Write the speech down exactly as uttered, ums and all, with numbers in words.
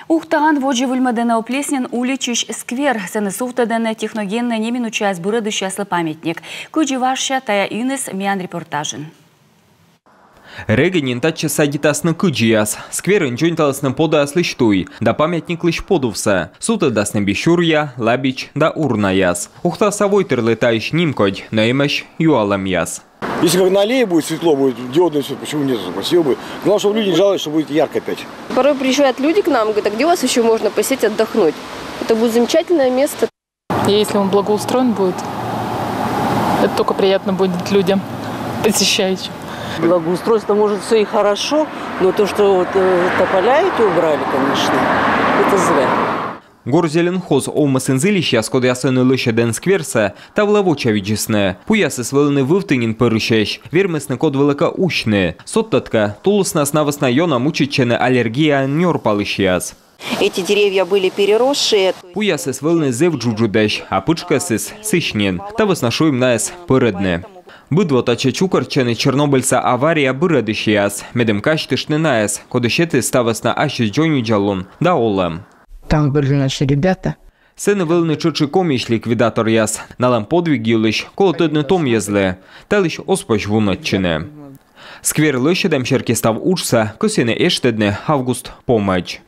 Ухтаын водзӧ выльмӧдӧны Оплеснин уличысь сквер. Сэні сувтӧдӧны техногеннӧй неминучаяс бырӧдысьяслы памятник. Кыдзи важся тайӧ иныс, миян репортажын. Регӧн нин татчӧ садитасны кыдзияс. Скверын дзоньталісны подъяслысь туй да памятниклысь подувсӧ. Сувтӧдасны би сюръя, лабич да урнаяс. Ухтаса войтырлы таысь нимкодь, но эмӧсь юалӧмъяс. Если как на аллее будет светло, будет диодное светло, почему нет? Красиво будет. Главное, чтобы люди не жаловались, что будет ярко опять. Порой приезжают люди к нам, говорят: «А где у вас еще можно посидеть, отдохнуть? Это будет замечательное место». Если он благоустроен будет, это только приятно будет людям, посещающим. Благоустройство, может, все и хорошо, но то, что вот э, тополя эти убрали, конечно, это зря. Горзеленхоз овмӧсын зільысьяс, кодъяс ӧні лӧсьӧдӧны скверсӧ, та вылӧ вочавидзисны. Пуясыс вӧліны вывті нин пӧрысьӧсь, вермисны код вылӧ кӧ усьны. Содтӧд кӧ, тулыснас на вӧсна ёна мучитчӧны аллергияӧн нёрпалысьяс. Эти деревья были переросшие. Пуясыс вӧліны зэв джуджыдӧсь, а пытшкӧсыс сысь нин. Та вӧсна шуим найӧс пӧрӧдны. Быд во татчӧ чукӧртчӧны Чернобыльса авария бырӧдысьяс, медым казьтыштны найӧс, коді сетіс та вӧсна ассьыс дзоньвидзалун да олӧм. Там были наши ребята. Сэні вӧліны тшӧтш и Комиысь ликвидаторъяс. Налӧн подвиг йылысь колӧ тӧдны том йӧзлы. Та йылысь оз позь вунӧдчыны. Сквер лӧсьӧдӧм серти став уджсӧ кӧсйӧны эштӧдны август помӧдз.